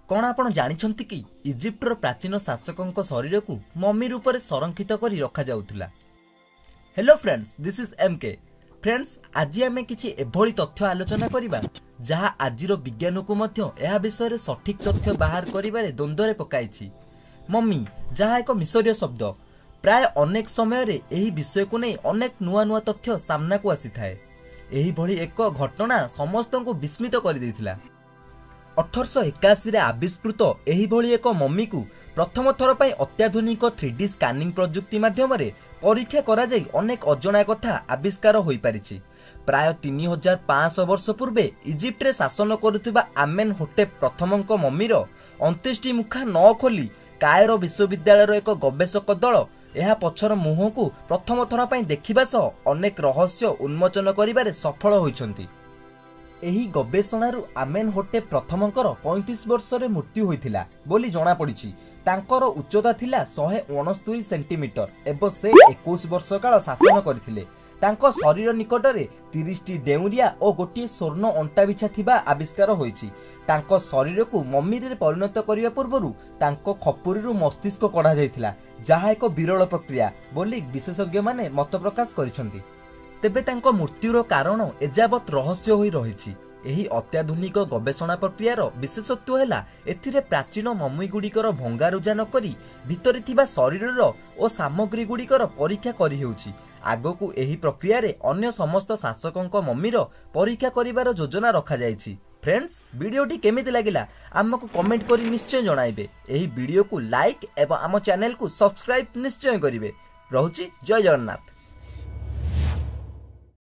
କ'ଣ ଆପଣ ଜାଣିଛନ୍ତି କି ଇଜିପ୍ଟର ପ୍ରାଚୀନ ଶାସକଙ୍କ ଶରୀରକୁ ମମି ରୂପରେ ସଂରକ୍ଷିତ କରି ରଖାଯାଉଥିଲା? Hello friends, this is M K. Friends, ଆଜି ଆମେ କିଛି ଏଭଳି ତଥ୍ୟ ଆଲୋଚନା କରିବା ଯାହା ଆଜିର ବିଜ୍ଞାନକୁ ମଧ୍ୟ ଏହା ବିଷୟରେ ସଠିକ୍ ତଥ୍ୟ ବାହାର କରିବାରେ ଦ୍ୱନ୍ଦ୍ୱରେ ପକାଇଛି। ମମି, ଯାହା ଏକ ମିଶରୀୟ ଶବ୍ଦ, ପ୍ରାୟ ଅନେକ ସମୟରେ ଏହି ବିଷୟକୁ ନେଇ ଅନେକ ନୂଆ ନୂଆ ତଥ୍ୟ ସାମ୍ନାକୁ ଆସିଥାଏ। ଏହିଭଳି ଏକ ଘଟଣା ସମସ୍ତଙ୍କୁ ବିସ୍ମିତ କରିଦେଇଥିଲା। 1881ରେ ଆବିଷ୍କୃତ ଏହିଭଳି ଏକ ମମିକୁ ପ୍ରଥମ ଥର ପାଇଁ ଅତ୍ୟାଧୁନିକ 3D scanning ପ୍ରଯୁକ୍ତି ମାଧ୍ୟମରେ ପରୀକ୍ଷା କରାଯାଇ ଅନେକ ଅଜଣା କଥା ଆବିଷ୍କାର ହୋଇପାରିଛି। ପ୍ରାୟ 3500 ବର୍ଷ ପୂର୍ବେ ଇଜିପ୍ଟରେ ଶାସନ କରୁଥିବା ଆମେନ୍ ହୋଟେପ୍ ପ୍ରଥମଙ୍କ ମମିର ଅନ୍ତ୍ୟେଷ୍ଟି ମୁଖା ନ ଖୋଲି କାୟର ବିଶ୍ୱବିଦ୍ୟାଳୟର ଏକ ଗବେଷକ ଦଳ ଏହା ପଛର ମୁହଁକୁ ପ୍ରଥମ ଥର ପାଇଁ ଦେଖିବା ସହ ଅନେକ ରହସ୍ୟ ଉନ୍ମୋଚନ କରିବାରେ ସଫଳ ହୋଇଛନ୍ତି। ଏହି ଗବେଷଣାରୁ ଆମେନ୍ ହୋଟେପ୍ ପ୍ରଥମଙ୍କର 35 ବର୍ଷରେ ମୃତ୍ୟୁ ହୋଇଥିଲା ବୋଲି ଜଣାପଡ଼ିଛି। ତାଙ୍କର ଉଚ୍ଚତା ଥିଲା 169 ସେଣ୍ଟିମିଟର ଏବଂ ସେ 21 ବର୍ଷ କାଳ ଶାସନ କରିଥିଲେ। ତାଙ୍କ ଶରୀର ନିକଟରେ 30ଟି ଡେଉଁରିଆ ଓ ଗୋଟିଏ ସ୍ୱର୍ଣ୍ଣ ଅଣ୍ଟା ବିଛା ଥିବା ଆବିଷ୍କାର ହୋଇଛି। ତାଙ୍କ ଶରୀରକୁ ମମିରେ ପରିଣତ କରିବା ପୂର୍ବରୁ ତାଙ୍କ ଖପୁରୀରୁ ମସ୍ତିଷ୍କ କଢ଼ାଯାଇଥିଲା, ଯାହା ଏକ ବିରଳ ପ୍ରକ୍ରିୟା ବୋଲି ବିଶେଷଜ୍ଞମାନେ ମତ ପ୍ରକାଶ କରିଛନ୍ତି। ତେବେ ତାଙ୍କ ମୃତ୍ୟୁର କାରଣ ଏଯାବତ୍ ରହସ୍ୟ ହୋଇ ରହିଛି। ଏହି ଅତ୍ୟାଧୁନିକ ଗବେଷଣା ପ୍ରକ୍ରିୟାର ବିଶେଷତ୍ୱ ହେଲା ଏଥିରେ ପ୍ରାଚୀନ ମମିଗୁଡ଼ିକର ଭଙ୍ଗାରୁଜା ନକରି ଭିତରେ ଥିବା ଶରୀରର ଓ ସାମଗ୍ରୀଗୁଡ଼ିକର ପରୀକ୍ଷା କରିହେଉଛି। ଆଗକୁ ଏହି ପ୍ରକ୍ରିୟାରେ ଅନ୍ୟ ସମସ୍ତ ଶାସକଙ୍କ ମମିର ପରୀକ୍ଷା କରିବାର ଯୋଜନା ରଖାଯାଇଛି। ଫ୍ରେଣ୍ଡସ୍, ଭିଡ଼ିଓଟି କେମିତି ଲାଗିଲା ଆମକୁ କମେଣ୍ଟ କରି ନିଶ୍ଚୟ ଜଣାଇବେ। ଏହି ଭିଡ଼ିଓକୁ ଲାଇକ୍ ଏବଂ ଆମ ଚ୍ୟାନେଲକୁ ସବସ୍କ୍ରାଇବ୍ ନିଶ୍ଚୟ କରିବେ। ରହୁଛି, ଜୟ ଜଗନ୍ନାଥ।